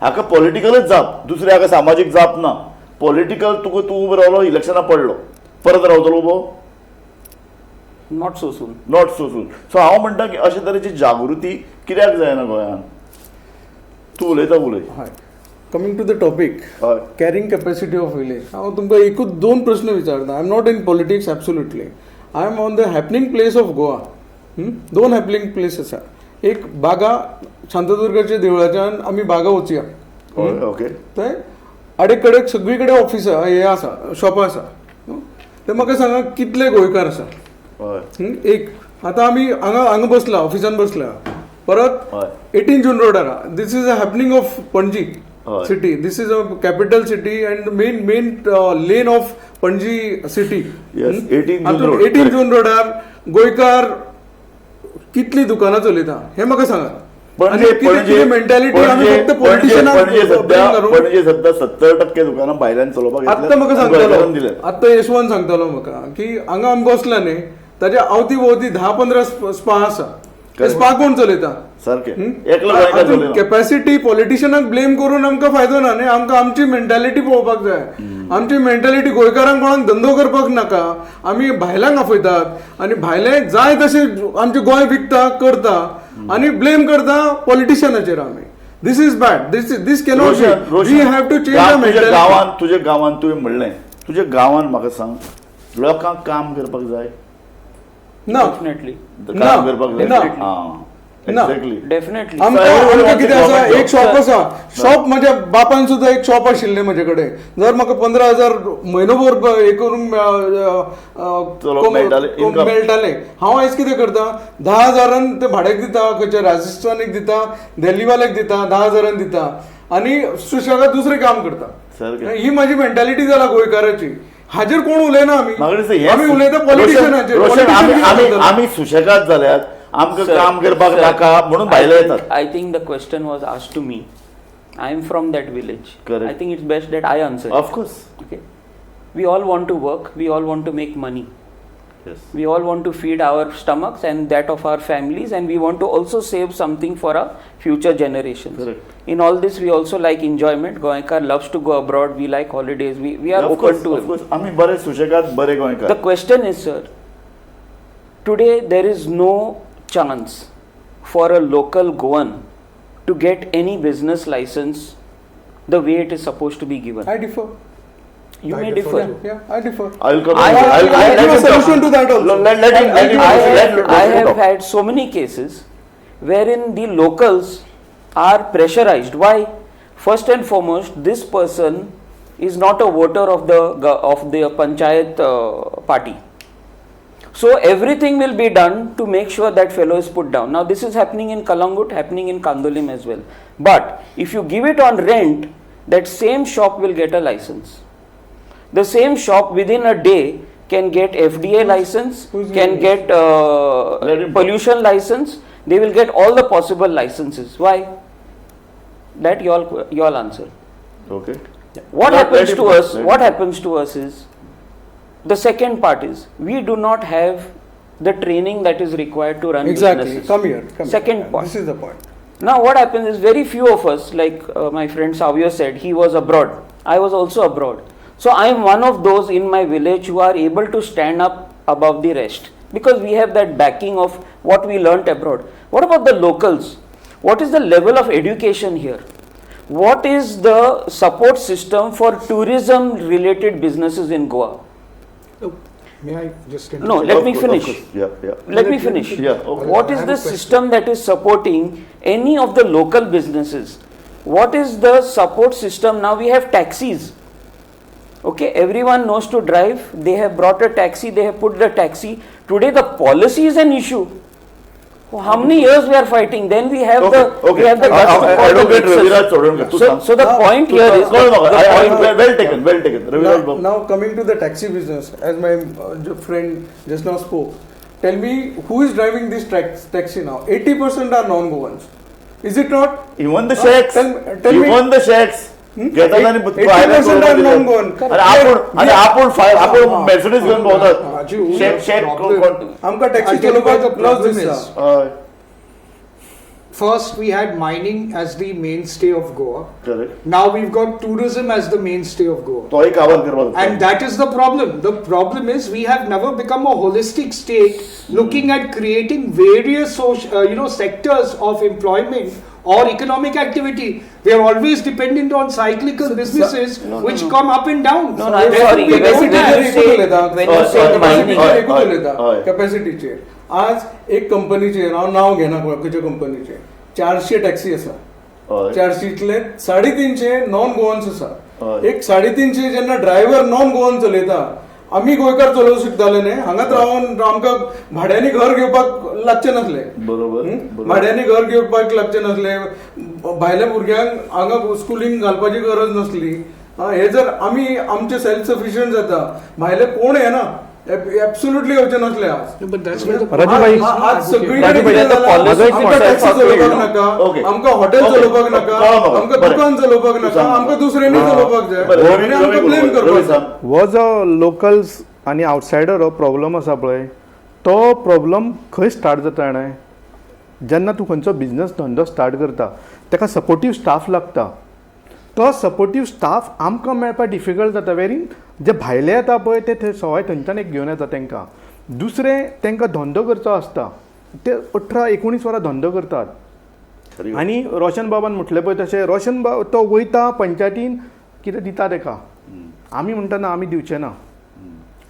हाका पॉलिटिकलच जाप, दुसरी हाका सामाजीक जाप ना. पॉलिटिकल तुका तूं उबो रावलो, इलेक्शनाक पडलो, परत रावतलो उबो? Not so soon. Not so soon. So हांव म्हणटा की अशे तरेची जागृती कित्याक जायना गोंयांत? तूं उलयता उलय. हय, कमींग टू the topic, हय. कॅरिंग कॅपॅसिटी ऑफ विलेज, हांव तुमकां एकूच दोन प्रस्न विचारता. I am not in politics absolutely. I am on the happening place of Goa. दोन हॅपनिंग प्लेस आसा. एक बागा, शांतादुर्गाच्या देवळाच्यान आमी बागा वचुया. हय, ओके. थंय आडेक कडेक सगळी कडेन ऑफिसां हे आसा, शॉपां आसा. ते म्हाका सांगा कितले गोंयकार आसा? हय. एक आतां आमी हांगा हांगा बसला, ऑफिसान बसला, परत हय. 18 जून रोडार. This is a happening of Panaji हय. City. This is a capital city and main lane of Panaji city. Yes, 18 June Road. 18 जून रोडार गोंयकार कितली दुकानां चलयता हें म्हाका सांगात. पणजे मेंटॅलिटी आमी फक्त पॉलिटिशियनाक पणजे सध्या 70% दुकानां भायल्यान चलोवपाक आत्तां म्हाका सांगतालो, आत्तां यशवंत सांगतालो म्हाका की हांगा आमी बसला न्ही, ताच्या अवती भोवती 10-15 स्पा आसा. स्पा कोण चलयता? सारकें कॅपॅसिटी पॉलिटिशियनाक ब्लेम करून आमकां फायदो ना न्ही. आमकां आमची मेंटॅलिटी पळोवपाक जाय. आमची मेंटॅलिटी गोंयकारांक कोणाक धंदो करपाक नाका, आमी भायल्यांक आपयतात आनी भायले जाय तशें आमचें गोंय विकता करता आनी ब्लेम करता पॉलिटिशियनाचेर आमी. This is bad. This cannot be. We have to change our mentality. गांवांत, तुज्या गांवांत तुवें म्हणलें, तुज्या गांवांत म्हाका सांग, लोकांक काम करपाक जाय ना? डेफिनेटली काम करपाक जाय. Exactly, definitely. आमकां कितें आसा, एक शॉप आसा, शॉप म्हज्या बापान सुद्दां एक शॉप आशिल्लें म्हजे कडेन. जर म्हाका 15,000 म्हयनो भर हे करूंक मेळटालें, हांव आयज कितें करता, 10,000 ते भाड्याक दिता, खंयच्या राजस्थानीक दिता, दिल्लीवाल्याक दिता, 10,000 दिता आनी सुशेगाद दुसरें काम करता. ही म्हजी मेंटॅलिटी जाला गोंयकाराची. हाजेर कोण उलयना. आमी आमी उलयता पॉलिटिशियनाचेर. आमी सुशेगाद जाल्यात, आमकां काम करपाक नाका म्हणून भायले येतात. I think the question was asked to me. I am from that village. I think it's best that I answer. Of course. Okay, we all want to work, we all want to make money, we all want to feed our stomachs and that of our families, and we want to also save something for our future generations. Correct. In all this, we also like enjoyment. Goenkar loves to go abroad. We like holidays. We are open to it. आमी बरे सुशेगाद, बरे गोंयकार. The question is, sir, today there is no chance for a local Goan to get any business license the way it is supposed to be given. I differ. You may differ. Yeah, I differ. I'll come. I'll give a solution to that also. I have had so many cases wherein the locals are pressurized. Why? First and foremost, this person is not a voter of the panchayat party. So everything will be done to make sure that fellow is put down. Now this is happening in Kalangut, happening in Candolim as well. But if you give it on rent, that same shop will get a license. The same shop within a day can get FDA license, can get pollution license. They will get all the possible licenses. Why? That you all answer. Okay. What happens to us? What happens to us is, the second part is, we do not have the training that is required to run businesses. Come here. Second point. This is the point. Now what happens is, very few of us, like my friend Savio said, he was abroad. I was also abroad. So I am one of those in my village who are able to stand up above the rest, because we have that backing of what we learnt abroad. What about the locals? What is the level of education here? What is the support system for tourism related businesses in Goa? May I just interrupt? No, let me finish. Yeah, yeah. Let me finish. Yeah, okay. What is the system that is supporting any of the local businesses? What is the support system? Now we have taxis. Okay, everyone knows to drive. They have brought a taxi, they have put the taxi. Today the policy is an issue. How many years we are fighting? Then we have the we have the guts to call the nexus. So the point here is well taken, well taken. Raviraj, now coming to the taxi business, as my friend just now spoke, tell me who is driving this taxi now? 80% are non-Goans. Is it not? Even the shacks. Tell me. Even the shacks. घेतात आणि 80% are non-Goan. आणि आपण Mercedes घेऊन भोवतात. आमकां taxi चलोवपाक loss दिसता. First, we had mining as the mainstay of Goa. Correct. Now we've got tourism as the mainstay of Goa. And that is the problem. The problem is we have never become a holistic state looking at creating various social, sectors of employment or economic activity. We are always dependent on cyclical businesses which come up and down. No, I'm sorry. When you say mining, capacity. आज एक कंपनीचेर हांव नांव घेना खंयच्या कंपनीचेर 400 taxi आसा, 400तले 350 non Goans आसा. एक 350 जेन्ना ड्रायव्हर नॉन गोवन चलयता, आमी गोंयकार चलोवंक शकताले न्ही, हांगाच रावन आमकां भाड्यांनी घर घेवपाक लागचें नासलें. बरोबर, भाड्यांनी घर घेवपाक लागचें नासलें, भायल्या भुरग्यांक हांगा स्कुलींग घालपाची गरज नासली. हे जर आमी आमचे सेल्फ सफिशियंट जाता, भायले कोण येना. एब्सोल्युटली येवचें नासलें आज. No, but that's where the Raju भाई, आज सगळीकडे राजू भाई, कितें जालां, माझो एक आमकां point. Taxi चलोवपाक नाका, Okay. आमकां हॉटेल Okay. चलोवपाक नाका, कळ्ळो म्हाका. आमकां बरें. दुकान चलोवपाक नाका, सांग. आमकां दुसऱ्यांनी चलोवपाक जाय बरें, रवी आनी आमकां रवी ब्लेम उलय, रवी करपाक जाय. सांग. हो जो लोकल्स आनी आवटसायडर हो प्रॉब्लम आसा पळय, तो प्रॉब्लम खंय स्टार्ट जाता जाणा, जेन्ना तूं खंयचो बिजनस धंदो स्टार्ट करता ताका सपोर्टीव स्टाफ लागता. तो सपोर्टीव स्टाफ आमकां मेळपाक डिफिकल्ट जाता. वेरीन जे भायले येता पळय ते थंय सवाय थंयच्यान एक घेवन येता तांकां. दुसरें तांकां धंदो करचो आसता, ते 18-19 वरां धंदो करतात. खरी आनी रोशन बाबान म्हटलें पळय तशें, रोशन बाब तो वयता पंचायतीन कितें दिता ताका, आमी म्हणटा ना आमी दिवचे ना,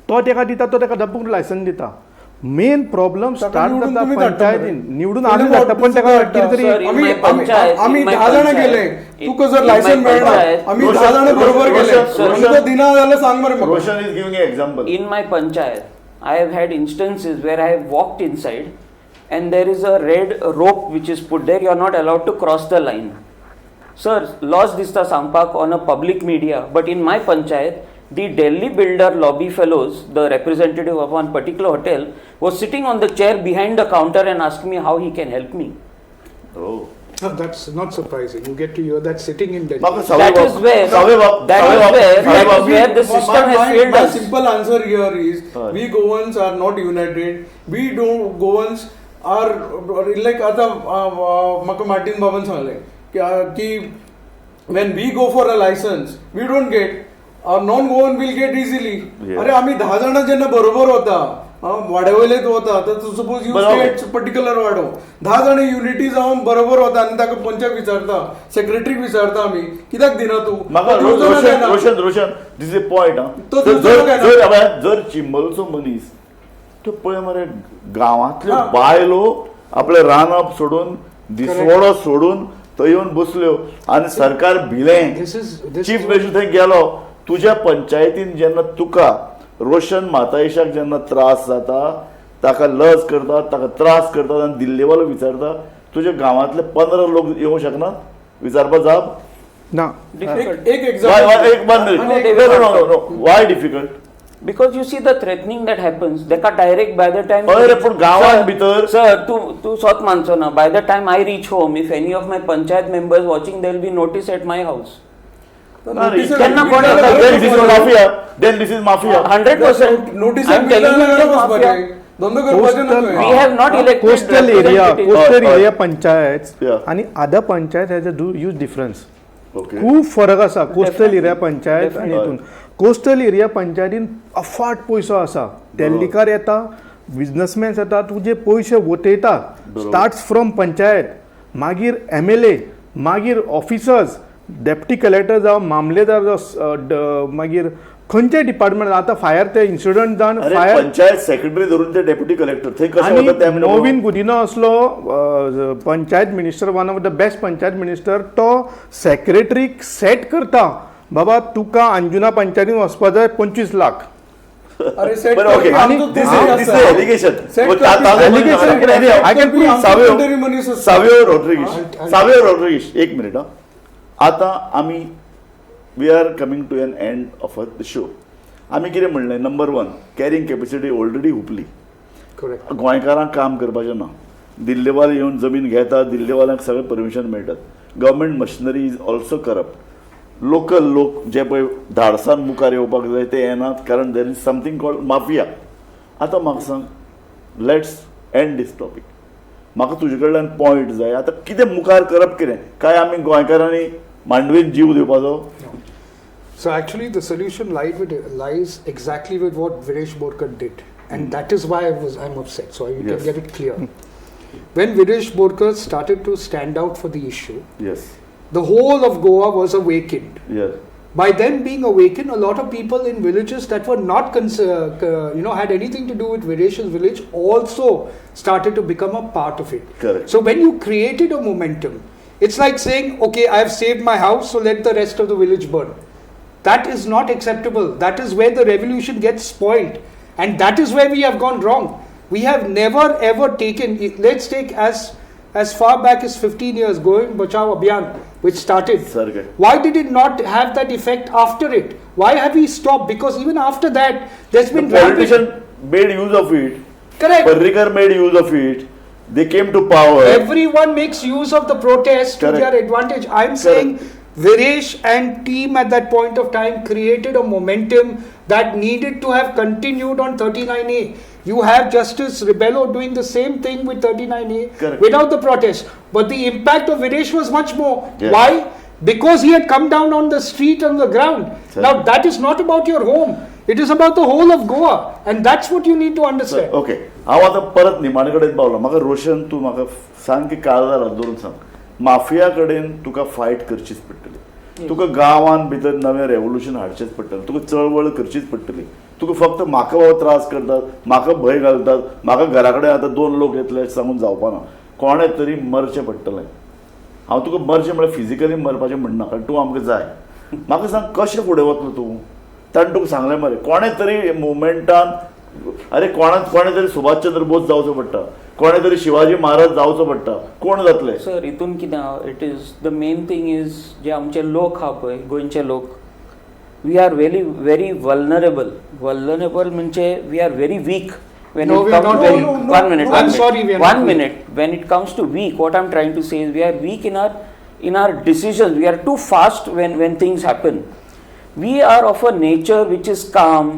तो ताका दिता, तो ताका दबून लायसन्स दिता. मेन प्रॉब्लम ताका स्टार्ट निवडून जाता तुमी धाडटा पंचायतीन, मरे. निवडून आमी धाडटा पण ताका धाडटा. कितें तरी Sir, in आमी my panchayat, आमी in my 10 जाणां panchayat, गेले, तुका जर in licence my मेळना, panchayat, आमी रोशन, 10 जाणां बरोबर रोशन, गेले, रोशन, आमकां दिना जाल्यार सांग मरे म्हाका. Roshan is giving example. In my panchayat, I have had instances where I have walked inside and there is a red rope which is put there. You are not allowed to cross the line. Sir, laws दिसता सांगपाक on a public media, but in my panchayat, the Delhi builder lobby fellows, the representative of one particular hotel, was sitting on the chair behind the counter and asked me how he can help me. Oh. No, that's not surprising. You get to hear that sitting in Delhi. म्हाका सावय That is बाब- where, सावय बाब- that सावय is बाब- where, सावय that बाब- is where the system has failed My us. simple answer here is हय. we Goans are not united. We don't Goans are like आता म्हाका मार्टीन बाबान सांगलें की when we go for a license we don't get, non Goan will get easily. Yeah. अरे आमी 10 जाणां जेन्ना बरोबर वता, वाड्या वयलेच वता, आतां सपोज you बरोबर. स्टेट पर्टिक्युलर वाडो 10 जाणां युनिटी जावन बरोबर वता आनी ताका पंचाक विचारता, सेक्रेटरीक विचारता आमी कित्याक दिना तूं, म्हाका तो दिवचो ना रोशन काय ना? रोशन रोशन this is point. तो जर दिवचो ना काय ना? जर अबे, जर चिंबलचो मनीस तो पळय मरे गांवांतल्यो हा. बायलो आपलें रानप सोडून दिसवडो सोडून थंय येवन बसल्यो आनी सरकार भिलें. This is this chief minister थंय गेलो. तुज्या पंचायतीन जेन्ना तुका रोशन मातायशाक जेन्ना त्रास जाता, ताका लज करतात, ताका त्रास करतात आनी दिल्लीवालो विचारता तुज्या गांवांतले 15 लोक येवंक शकनात विचारपा जाप. ना Difficult. एक Why, example why, एक one minute. No, they No, will no, not. no, no. Why difficult? Because you see the threatening that happens, ताका direct by the time. हय रे, पूण गांवांत भितर- सर, तूं तूं स्वत मानचो ना, by the time I reach home, if any of my panchayat members watching, there will be notice at my house. केन्ना कोण येता? Then this is mafia. Then this is mafia. 100%. Notice I am telling you, it is mafia. धंदो करपाचें ना तुवें. We have not elected coastal area, representatives. Coastal हय, हय. Area panchayat Yeah. आनी other panchayat has a huge difference. Okay. खूब फरक आसा कोस्टल एरिया पंचायत आनी Definitely. हितून. कोस्टल एरिया पंचायतीन अफाट पयसो आसा, दिल्लीकार येता, बिजनसमॅन्स येता, तुजे पयशे वतयता. स्टार्ट्स फ्रॉम पंचायत, मागीर एम एल ए, मागीर ऑफिसर्स, डेप्टी कलेक्टर जावं, मामलेदार जावं, मागीर खंयचे डिपार्टमेंट. आतां फायर ते इन्सिडंट जावन अरे फायर पंचायत सेक्रेटरी धरून ते डेप्युटी कलेक्टर थंय कशें आनी वता ते आमी नवीन गुदिनो असलो panchayat minister, one of the best panchayat minister, तो सेक्रेटरीक सेट करता, बाबा तुका अंजुना पंचायतीन वचपा जाय 25 लाख. अरे सेट बरं, ओके. करपी आमचो This कोण is this आसा? is allegation. Set वो करपी- Allegation- I can prove Savio कोणतरी मनीस आसता. सावियो रॉड्रिगीश, सावियो रॉड्रिगीश, एक मिनिट. हा, आतां आमी we are coming to an end of the show. आमी कितें म्हणलें, number 1, carrying capacity already हुपली. Correct. गोंयकारांक काम करपाचें ना. दिल्लीवाले येवन जमीन घेतात, दिल्लीवाल्यांक सगळें परमिशन मेळटात. Government machinery is also corrupt. Local लोक जे पळय धाडसान मुखार येवपाक जाय ते येनात, कारण there is something called mafia. आतां म्हाका सांग, let's and these topic. म्हाका तुजे कडल्यान पॉयंट जाय, आतां कितें मुखार करप, कितें काय आमी गोंयकारांनी मांडवीन जीव दिवपाचो? So actually, the solution lies exactly with what Viresh Borkar did, and that is why I'm upset. So you Yes. can get it clear. When Viresh Borkar started to stand out for the issue, yes the whole of Goa was awakened. Yes By them being awakened, a lot of people in villages that were not had anything to do with Viresh's village also started to become a part of it. Correct. So when you created a momentum, it's like saying, okay, I have saved my house, so let the rest of the village burn. That is not acceptable. That is where the revolution gets spoiled. And that is where we have gone wrong. We have never ever taken, let's take as far back as 15 years, Goa Bachao Abhiyan, which started. सारकें. Why did it not have that effect after it? Why have we stopped? Because even after that, there's been politician rampant... made use of it. Correct. Parrikar made use of it. They came to power. Everyone makes use of the protest to Correct. their advantage. I'm saying Viresh and team at that point of time created a momentum that needed to have continued on 39A. You have Justice Rebello doing the same thing with 39A Correct. without the protest. But the impact of Viresh was much more. Yes. Why? Because he had come down on the street, on the ground. Sir. Now that is not about your home. It is about the whole of Goa. And that's what you need to understand. Okay, हांव आतां परत निमाणे कडेन पावलो. म्हाका रोशन, तूं म्हाका सांग की काळजार हात दवरून सांग, माफिया कडेन तुका फायट करचीच पडटली. तुका गांवान भितर नवें रेवोल्युशन हाडचेंच पडटलें. तुका चळवळ करचीच पडटली. तुका फक्त म्हाका बाबा त्रास करतात, म्हाका भंय घालतात, म्हाका घरा कडेन आतां 2 लोक येतले अशें सांगून जावपाना. कोणें तरी मरचें पडटलें. हांव तुका मरचें म्हळ्यार फिजिकली मरपाचें म्हणना, कारण तूं आमकां जाय. म्हाका सांग कशें फुडें वतलो तूं? ताणें तुका सांगलें मरे, कोणें तरी मुवमेंटान, अरे कोणें तरी सुभाषचंद्र बोस जावचो पडटा, कोणें तरी शिवाजी महाराज जावचो पडटा. कोण जातले? सर, हितून कितें आहा, it is the main thing is जे आमचे लोक आहा पळय, गोंयचे लोक, we are very very vulnerable. Vulnerable म्हणजे we are very weak. When No, it we are comes not to weak. No, no, 1 minute. I'm sorry, we are 1 not minute. When it comes to weak, what I'm trying to say is we are weak in our decisions. We are too fast when things happen. We are of a nature which is calm,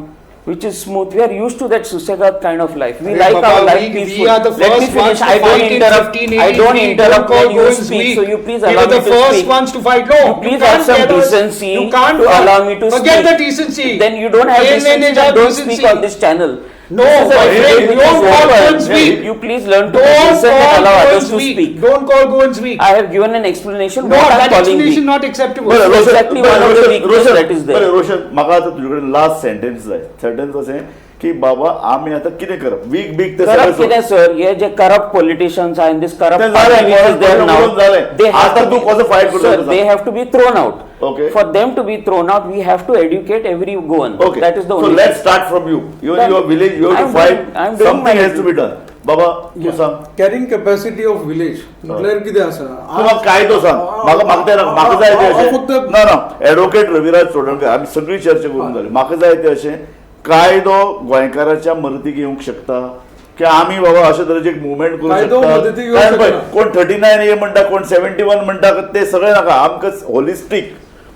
which is smooth. We are used to that Susegat kind of life. We Arey like Baba, our life we peaceful. are the Let me first finish. ones to I don't fight in interrupt. 1583. I don't interrupt Don't when you call Goans speak. weak. So you please We allow were the me to first speak. ones to fight. No, You please you have can't some tell us- decency You can't to allow me to forget speak. the decency. Then you don't have Plain decency. language, Then have don't decency. speak on this channel. No, This is a my debate friend, which don't is call open. Goans weak. You please learn to be Don't decent and call allow others Goans to weak. speak. Don't call Goans weak. I have given an explanation. No, what I'm that calling explanation weak. not acceptable. बरं, रोशन, Exactly बरं, one of the Roshan, weakness Roshan, that is there. बरं, रोशन, म्हाका आतां तुजे कडेन last sentence जाय. Sentence अशें की बाबा आमी आतां कितें करप? वीक बीक ते करप्ट सगळें सोड. कितें सर, हे जे करप्ट पॉलिटिशियन्स आहा, this corrupt ते जालें, party which is there उलोवन now, जालें. they have आतां to तूं be- कसो fight करतलो Sir, ते they सांग. have to be thrown out. Okay. For them to be thrown out, we have to educate every Goan. Okay. That is the so only. let's start from you. You Done. your village, you have to I'm fight. I'm doing Something my has to be done. बाबा, तूं सांग. Carrying capacity of village म्हटल्यार कितें आसा? तूं म्हाका कायदो सांग. म्हाका म्हाका तें म्हाका जाय तें हांव फक्त अशें. ना ना, एडवोकेट रविराज चोडणकर, आमी सगळी चर्चा करून जाली. म्हाका जाय तें अशें, कायदो गोंयकाराच्या मदतीक येवंक शकता की आमी बाबा अशे तरेची एक मुवमेंट करूं कायदो शकता? मदतीक येवंक कारण पळय, शकना. कोण 39A म्हणटा, कोण 71 म्हणटा, ते सगळें नाका. आमकां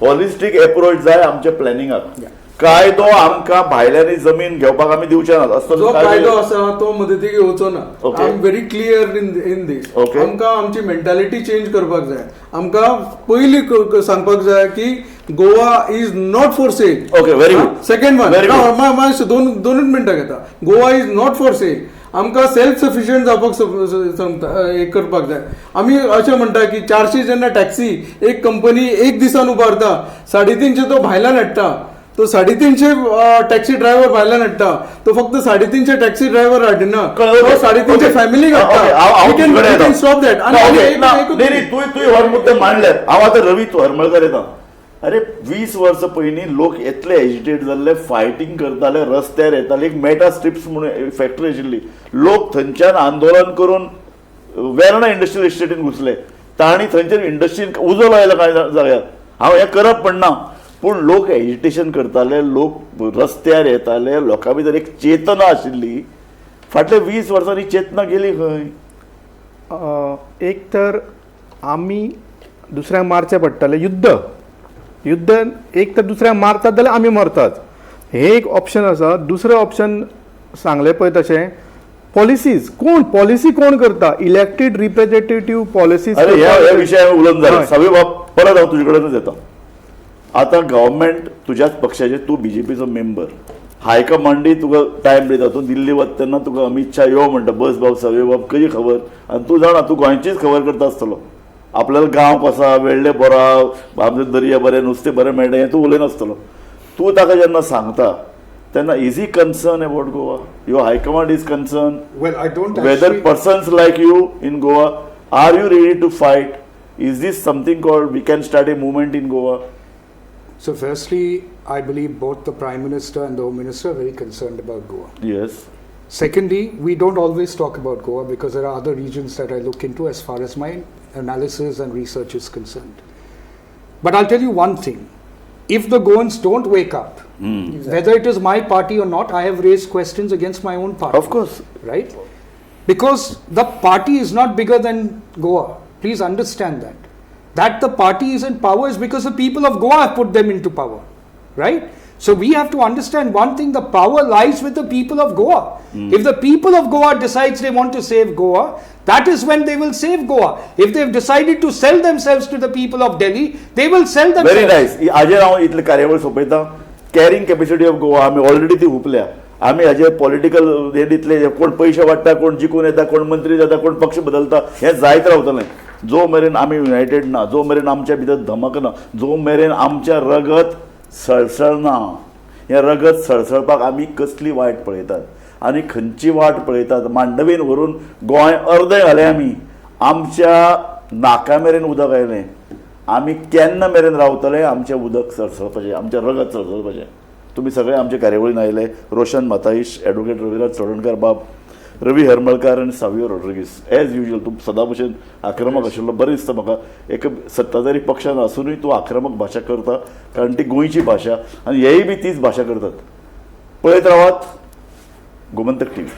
होलिस्टीक एप्रोच जाय आमच्या प्लॅनिंगाक. कायदो आमकां भायल्यांनी जमीन घेवपाक आमी दिवचे नात असो जो कायदो आसा तो मदतीक येवचो ना. Okay. I am very clear in this. Okay. आमकां आमची मेंटालिटी चेंज करपाक जाय. आमकां पयली सांगपाक जाय की Goa is not for sale. Okay, very good. Second one, Very good. मातशें दोनूच मिनटां घेता. Goa is not for sale. आमकां सेल्फ सफिशियंट जावपाक सांगता, हें करपाक जाय. आमी अशें म्हणटा की 400 जेन्ना टॅक्सी एक कंपनी एक दिसान उबारता, 350 तो भायल्यान हाडटा, तो 350 टॅक्सी ड्रायव्हर भायल्यान हाडटा, तो फक्त 350 टॅक्सी ड्रायव्हर हाडिना, तो 350 फॅमिलीक हाडटा. Stop that. तूं हो मुद्दे मांडले. हांव आतां रवी हरमळकर येता. अरे 20 वर्सां पयलीं लोक इतले एजिटेट जाल्ले, फायटींग करताले, रस्त्यार येताले. एक मेटा स्ट्रिप्स म्हणून फॅक्टरी आशिल्ली, लोक थंयच्यान आंदोलन करून वेर्णा इंडस्ट्रियल इस्टेटीन घुसले. तांणी थंयच्यान इंडस्ट्रीन उजो लायलो कांय जाग्यार. हांव हें करप म्हणना, पूण लोक एजिटेशन करताले, लोक रस्त्यार येताले, लोकां भितर एक चेतना आशिल्ली. फाटल्या 20 वर्सांनी चेतना गेली खंय? एक तर आमी दुसऱ्यांक मारचें पडटलें. युद्ध एक तर दुसऱ्यांक मारतात जाल्यार आमी मरतात, हें एक ऑप्शन आसा. दुसरें ऑप्शन सांगलें पळय तशें पॉलिसीज, कोण पॉलिसी कोण करता? Elected representative policies. अरे ह्या विशयार उलोवन जालें. सावी बाब, परत हांव तुजे कडेनूच येता. आतां गव्हर्मेंट तुज्याच पक्षाचें, तूं बीजेपीचो मेंबर, हायकमांडय तुका टायम दिता. तूं दिल्ली वता तेन्ना तुका अमीत शाह यो म्हणटा, बस बाब सावी बाब कशी खबर? आनी तूं जाणा, तूं गोंयचीच खबर करता आसतलो. आपल्याला गांव कसा, वेळ्ळे बरो, आमचें दर्या बरें, नुस्तें बरें मेळटा, हें तूं उलयनासतलो. तूं ताका जेन्ना सांगता तेन्ना is he concern about Goa? Your high command is concern? Well, I don't whether persons like you in Goa, are you ready to fight? Is this something called we can start a movement in Goa? So firstly, I believe both the Prime Minister and the Home Minister are very concerned about Goa. Yes. Secondly, we don't always talk about Goa because there are other regions that I look into as far as my analysis and research is concerned. But I'll tell you one thing. If the Goans don't wake up, whether it is my party or not, I have raised questions against my own party. Of course. Right? Because the party is not bigger than Goa. Please understand that. That the party is in power is because the people of Goa have put them into power. Right? So we have to understand one thing, the power lies with the people of Goa. If the people of Goa decides they want to save Goa, that is when they will save Goa. If they've decided to sell themselves to the people of Delhi, they will sell themselves. Very nice. हाजेर हांव इतले कार्यावळ सोंपयता. Carrying capacity of Goa आमी already ती हुपल्या. आमी हाजे political हे दितले, कोण पयशे वाडटा, कोण जिखून येता, कोण मंत्री जाता, कोण पक्ष बदलता, हें जायत रावतलें. जो मेरेन आमी युनायटेड ना, जो मेरेन आमच्या भितर धमक ना, जो मेरेन आमच्या रगत सळसळना, हें रगत सळसळपाक आमी कसली वाट पळयतात आनी खंयची वाट पळयतात. मांडवीन व्हरून गोंय अर्दें घालें आमी, आमच्या नाका मेरेन उदक आयलें. आमी केन्ना मेरेन रावतले आमचें उदक सळसळपाचें, आमचें रगत सळसळपाचें. तुमी सगळे आमचे कार्यावळीन आयले. रोशन माताईश, एडवोकेट रविराज चोडणकार बाब, रवी हरमलकार आनी सावियो रॉड्रिगीस. एज युजल तूं सदां भशेन आक्रमक आशिल्लो. बरें दिसता म्हाका, एक सत्ताधारी पक्षान आसुनूय तूं आक्रमक भाशा करता, कारण ती गोंयची भाशा आनी हेय बी तीच भाशा करतात. पळयत रावात गोमंतक टीव्ही.